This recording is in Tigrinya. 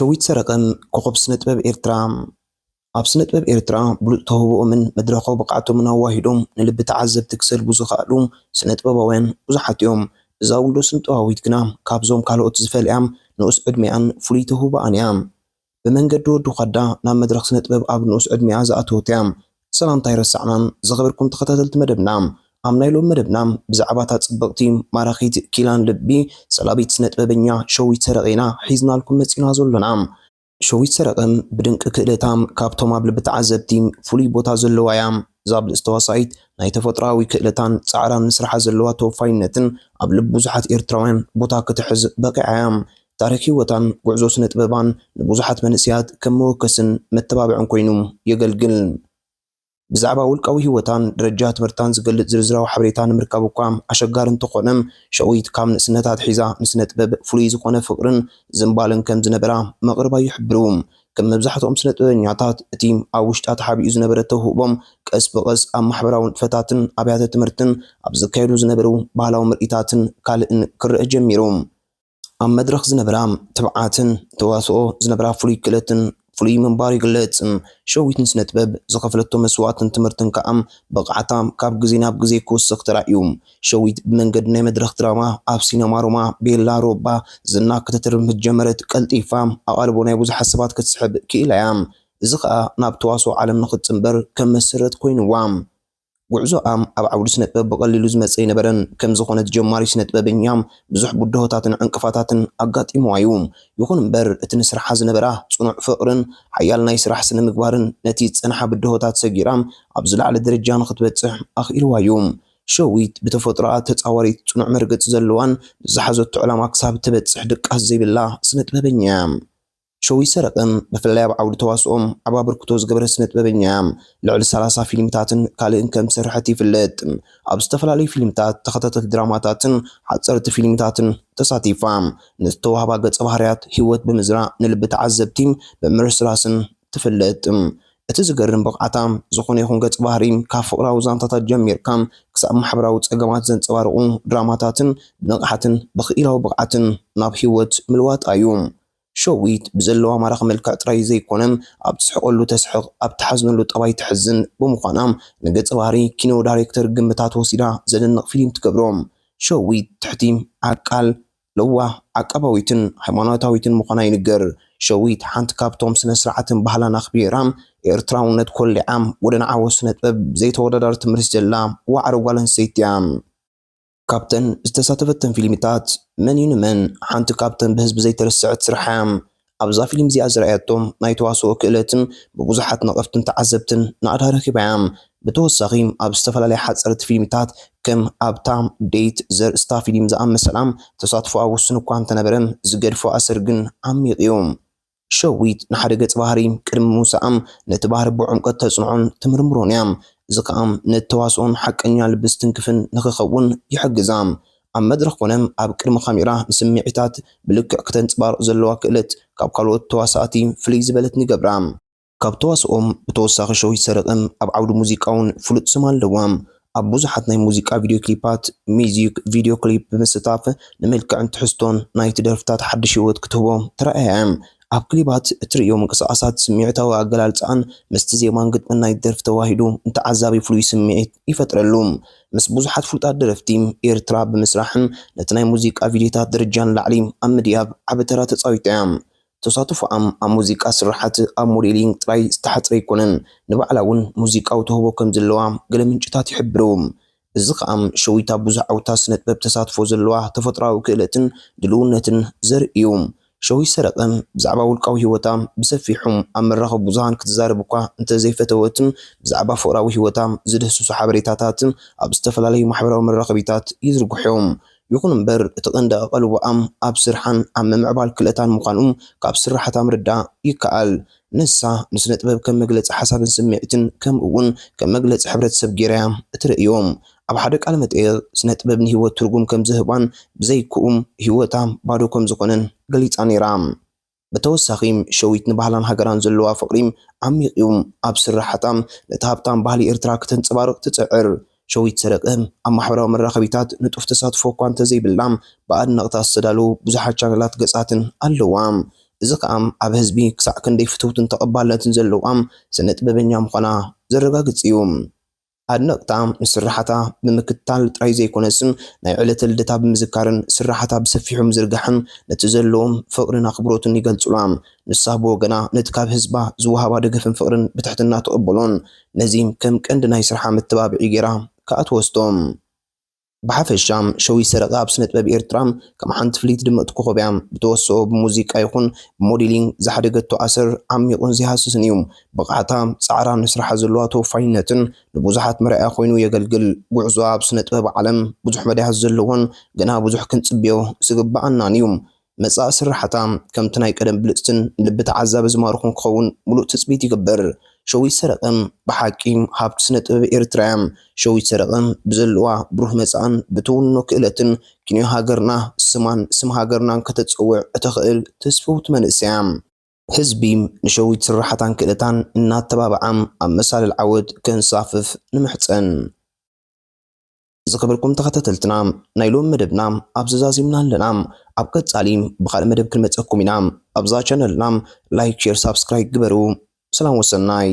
ሸዊት ሰረቐ፣ ኮኸብ ስነ ጥበብ ኤርትራ። ኣብ ስነ ጥበብ ኤርትራ ብሉጽ ተውህቦኦምን መድረኻዊ ብቕዓቶምን ኣዋሂዶም ንልቢ ተዓዘብቲ ክሰልቡ ዝኸኣሉ ስነ ጥበባውያን ብዙሓት እዮም። እዛ ውልዶ ስነ ጥበባዊት ግና ካብዞም ካልኦት ዝፈልያ ንኡስ ዕድሚኣን ፍሉይ ተውህቦኣን እያ። ብመንገዲ ወዲ ዃዳ ናብ መድረኽ ስነ ጥበብ ኣብ ንኡስ ዕድሚኣ ዝኣተወት እያ። ሰላምታ ኣይረሳዕናን ዝኸበርኩም ተኸታተልቲ መደብና። ኣብ ናይ ሎሚ መደብና ብዛዕባ እታ ጽብቕቲ፣ ማራኺት፣ ኪላን ልቢ ሰላቢት ስነ ጥበበኛ ሸዊት ሰረቐ ኢና ሒዝናልኩም መጺና ዘሎና። ሸዊት ሰረቐ ብድንቂ ክእለታ ካብቶም ኣብ ልቢ ተዓዘብቲ ፍሉይ ቦታ ዘለዋ እያ። እዛ ብልጽቲ ተዋሳኢት ናይ ተፈጥሮኣዊ ክእለታን ጻዕራን ንስርሓ ዘለዋ ተወፋይነትን ኣብ ልቢ ብዙሓት ኤርትራውያን ቦታ ክትሕዝ በቒዓ እያ። ታሪኽ ህይወታን ጉዕዞ ስነ ጥበባን ንብዙሓት መንእሰያት ከም መወከስን መተባብዕን ኮይኑ የገልግል። ብዛዕባ ውልቃዊ ህይወታን ደረጃ ትምህርታን ዝገልጽ ዝርዝራዊ ሓበሬታ ንምርካብ እኳ ኣሸጋሪ እንተኾነ፣ ሸዊት ካብ ንእስነታ ኣትሒዛ ንስነ ጥበብ ፍሉይ ዝኾነ ፍቕርን ዝንባለን ከም ዝነበራ መቕርባ ይሕብሩ። ከም መብዛሕትኦም ስነ ጥበበኛታት፣ እቲ ኣብ ውሽጣ ተሓቢኡ ዝነበረ ተውህቦ ቀስ ብቐስ ኣብ ማሕበራዊ ንጥፈታትን ኣብያተ ትምህርትን ኣብ ዝካየዱ ዝነበሩ ባህላዊ ምርኢታትን ካልእን ክረአ ጀሚሩ። ኣብ መድረኽ ዝነበራ ትብዓትን ተዋስኦ ዝነበራ ፍሉይ ክእለትን ፍሉይ ምንባሩ ይግለጽ። ሸዊት ንስነ ጥበብ ዝኸፈለቶ መስዋእትን ትምህርትን ከኣ ብቕዓታ ካብ ግዜ ናብ ግዜ ክውስኽ ተራእዩ። ሸዊት ብመንገዲ ናይ መድረኽ ድራማ ኣብ ሲነማ ሮማ ቤላ ሮባ ዝና ከተትርፍ ምስ ጀመረት፣ ቀልጢፋ ኣቓልቦ ናይ ብዙሓት ሰባት ክትስሕብ ክኢላ እያ። እዚ ኸኣ ናብ ተዋስኦ ዓለም ንኽትጽንበር ከም መሰረት ኮይንዋ። ጉዕዞኣ ኣብ ዓውዲ ስነ ጥበብ ብቐሊሉ ዝመጽእ ኣይነበረን። ከም ዝኾነት ጀማሪ ስነ ጥበበኛ ብዙሕ ብድሆታትን ዕንቅፋታትን ኣጋጢምዋ እዩ። ይኹን እምበር፣ እቲ ንስርሓ ዝነበራ ጽኑዕ ፍቕርን ሓያል ናይ ስራሕ ስነ ምግባርን ነቲ ዝጸንሓ ብድሆታት ሰጊራ ኣብ ዝለዓለ ደረጃ ንኽትበጽሕ ኣኽኢልዋ እዩ። ሸዊት ብተፈጥሮኣ ተጻዋሪት፣ ጽኑዕ መርገጺ ዘለዋን ንዝሓዘቶ ዕላማ ክሳብ ትበጽሕ ድቃስ ዘይብላ ስነ ጥበበኛ እያ። ሸዊት ሰረቐ ብፍላይ ኣብ ዓውዲ ተዋስኦ ዓቢ ኣበርክቶ ዝገበረት ስነ ጥበበኛ እያ። ልዕሊ ሰላሳ ፊልምታትን ካልእን ከም ዝሰርሐት ይፍለጥ። ኣብ ዝተፈላለዩ ፊልምታት፣ ተኸታተልቲ ድራማታትን ሓጸርቲ ፊልምታትን ተሳቲፋ። ንዝተዋህባ ገጸ ባህርያት ህይወት ብምዝራእ ንልቢ ተዓዘብቲ ብምርስራስን ትፍለጥ። እቲ ዝገርም ብቕዓታ፣ ዝኾነ ይኹን ገጸ ባህሪ ካብ ፍቕራዊ ዛንታታት ጀሚርካ ክሳብ ማሕበራዊ ጸገማት ዘንጸባርቑ ድራማታትን ብንቕሓትን ብኽኢላዊ ብቕዓትን ናብ ህይወት ምልዋጣ እዩ። ሸዊት ብዘለዋ ማራኺ መልክዕ ጥራይ ዘይኮነ፣ ኣብ ትስሕቐሉ ተስሕቕ፣ ኣብ ትሓዝነሉ ጠባይ ተሕዝን ብምዃና፣ ንገጸ ባህሪ ኪኖ ዳይሬክተር ግምታት ወሲዳ ዘደንቕ ፊልም ትገብሮ። ሸዊት ትሕቲ ዓቃል፣ ለዋህ፣ ዓቃባዊትን ሃይማኖታዊትን ምዃና ይንገር። ሸዊት ሓንቲ ካብቶም ስነ ስርዓትን ባህላን ኣኽቢራ፣ ኤርትራውነት ኮሊዓ፣ ወደ ንዓወት ስነ ጥበብ ዘይተወዳዳሪ ትምህርቲ ዘላ ዋዕሮ ጓል ኣንስተይቲ እያ። ካብተን ዝተሳተፈተን ፊልምታት መን እዩ ንመን ሓንቲ ካብተን ብህዝቢ ዘይተረስዐት ስርሓ እያ። ኣብዛ ፊልም እዚኣ ዝረኣየቶ ናይ ተዋስኦ ክእለትን ብብዙሓት ነቐፍትን ተዓዘብትን ናእዳ ረኺባ እያ። ብተወሳኺ ኣብ ዝተፈላለያ ሓጸርቲ ፊልምታት ከም ኣብታ ዴት ዘርእስታ ፊልም ዝኣመሰላ ተሳትፎኣ ውሱን እኳ እንተነበረ ዝገድፎ ኣሰር ግን ዓሚቕ እዩ። ሸዊት ንሓደ ገጽ ባህሪ ቅድሚ ምውሳኣ ነቲ ባህሪ ብዕምቆት ተጽንዖን ትምርምሮን እያ። እዚ ከኣ ነቲ ተዋስኦን ሓቀኛ ልቢ ዝትንክፍን ንኽኸውን ይሕግዛ። ኣብ መድረኽ ኮነ ኣብ ቅድሚ ካሜራ ንስምዒታት ብልክዕ ክተንጸባርቕ ዘለዋ ክእለት ካብ ካልኦት ተዋሳእቲ ፍልይ ዝበለት ንገብራ። ካብ ተዋስኦም ብተወሳኺ ሸዊት ሰረቐ ኣብ ዓውዲ ሙዚቃ እውን ፍሉጥ ስም ኣለዋ። ኣብ ብዙሓት ናይ ሙዚቃ ቪድዮ ክሊፓት፣ ሚዚክ ቪድዮ ክሊፕ ብምስታፍ፣ ንመልክዕን ትሕዝቶን ናይቲ ደርፍታት ሓድሽ ህይወት ክትህቦ ተራእያ እያ። ኣብ ክሊባት እትርእዮ ምንቅስቓሳት፣ ስምዒታዊ ኣገላልጻኣን ምስቲ ዜማን ግጥምን ናይቲ ደርፊ ተዋሂዱ ንተዓዛቢ ፍሉይ ስምዒት ይፈጥረሉ። ምስ ብዙሓት ፍሉጣት ደረፍቲ ኤርትራ ብምስራሕን ነቲ ናይ ሙዚቃ ቪድዮታት ደረጃ ንላዕሊ ኣብ ምድያብ ዓቢ ተራ ተጻዊታ እያ። ተሳትፎኣም ኣብ ሙዚቃ ስርሓት፣ ኣብ ሞዴሊንግ ጥራይ ዝተሓጽረ ኣይኮነን። ንባዕላ እውን ሙዚቃዊ ተውህቦ ከም ዘለዋ ገለ ምንጭታት ይሕብሩ። እዚ ከኣ ሸዊት ኣብ ብዙሕ ዓውድታት ስነ ጥበብ ተሳትፎ ዘለዋ ተፈጥሮኣዊ ክእለትን ድልውነትን ዘርኢ እዩ። ሸዊት ሰረቐ ብዛዕባ ውልቃዊ ህይወታ ብሰፊሑ ኣብ መራኸቢ ብዙሃን ክትዛረብ እኳ እንተዘይፈተወትን፣ ብዛዕባ ፍቕራዊ ህይወታ ዝድህስሱ ሓበሬታታት ኣብ ዝተፈላለዩ ማሕበራዊ መራኸቢታት ይዝርግሑ እዮም። ይኹን እምበር፣ እቲ ቀንዲ ኣቓልቦኣ ኣብ ስርሓን ኣብ ምምዕባል ክእለታን ምዃኑ ካብ ስርሓታ ምርዳእ ይከኣል። ንሳ ንስነ ጥበብ ከም መግለጺ ሓሳብን ስምዒትን፣ ከምኡ እውን ከም መግለጺ ሕብረተሰብ ገይራ እያ እትርእዮ። ኣብ ሓደ ቃለ መጠይቕ፣ ስነ ጥበብ ንህይወት ትርጉም ከም ዝህባን ብዘይክኡ ህይወታ ባዶ ከም ዝኾነን ገሊጻ ነይራ። ብተወሳኺ፣ ሸዊት ንባህላን ሃገራን ዘለዋ ፍቕሪ ዓሚቕ እዩ። ኣብ ስርሓታ ነቲ ሃብታም ባህሊ ኤርትራ ክተንጸባርቕ ትጽዕር። ሸዊት ሰረቐ ኣብ ማሕበራዊ መራኸቢታት ንጡፍ ተሳትፎ እኳ እንተዘይብላ፣ ብኣድነቕታ ዝተዳለዉ ብዙሓት ቻነላት ገጻትን ኣለዋ። እዚ ከኣ ኣብ ህዝቢ ክሳዕ ክንደይ ፍትውትን ተቐባልነትን ዘለዋ ስነ ጥበበኛ ምዃና ዘረጋግጽ እዩ። ኣድነቕታ ንስርሓታ ብምክትታል ጥራይ ዘይኮነስ፣ ናይ ዕለተ ልደታ ብምዝካርን ስርሓታ ብሰፊሑ ምዝርጋሕን ነቲ ዘለዎም ፍቕርን ኣኽብሮትን ይገልጹላ። ንሳ ብወገና ነቲ ካብ ህዝባ ዝወሃባ ደገፍን ፍቕርን ብትሕትና ትቕበሎን ነዚ ከም ቀንዲ ናይ ስርሓ መተባብዒ ገይራ ከኣ ትወስዶ። ብሓፈሻ ሸዊት ሰረቐ ኣብ ስነ ጥበብ ኤርትራ ከም ሓንቲ ፍልይቲ ድምቕቲ ኮኾብ እያ። ብተወስኦ ብሙዚቃ ይኹን ብሞዴሊንግ ዝሓደገቶ ኣሰር ዓሚቑን ዘይሃስስን እዩ። ብቕዓታ፣ ጻዕራን ንስርሓ ዘለዋ ተወፋይነትን ንብዙሓት መርኣያ ኮይኑ የገልግል። ጉዕዞኣ ኣብ ስነ ጥበብ ዓለም ብዙሕ መዳያት ዘለዎን ገና ብዙሕ ክንጽብዮ ዝግብኣናን እዩ። መጻኢ ስርሓታ ከምቲ ናይ ቀደም ብልጽትን ንልቢ ተዓዛቢ ዝማርኹን ክኸውን ምሉእ ትጽቢት ይግበር። ሸዊት ሰረቐ ብሓቂ ሃብቲ ስነ ጥበብ ኤርትራ እያ። ሸዊት ሰረቐ ብዘለዋ ብሩህ መጻእን ብትውንኖ ክእለትን ኪንዮ ሃገርና ስማን ስም ሃገርናን ከተጸውዕ እተኽእል ትስፍውቲ መንእሰይ እያ። ህዝቢ ንሸዊት ስርሓታን ክእለታን እናተባብዓ ኣብ መሳልል ዓወት ከንሳፍፍ ንምሕጸን። ዝኸበርኩም ተኸታተልትና፣ ናይ ሎሚ መደብና ኣብዚ ዛዚምና ኣለና። ኣብ ቀጻሊ ብኻልእ መደብ ክንመጸኩም ኢና። ኣብዛ ቻነልና ላይክ፣ ሼር፣ ሳብስክራይብ ግበሩ። ሰላም ወሰናይ።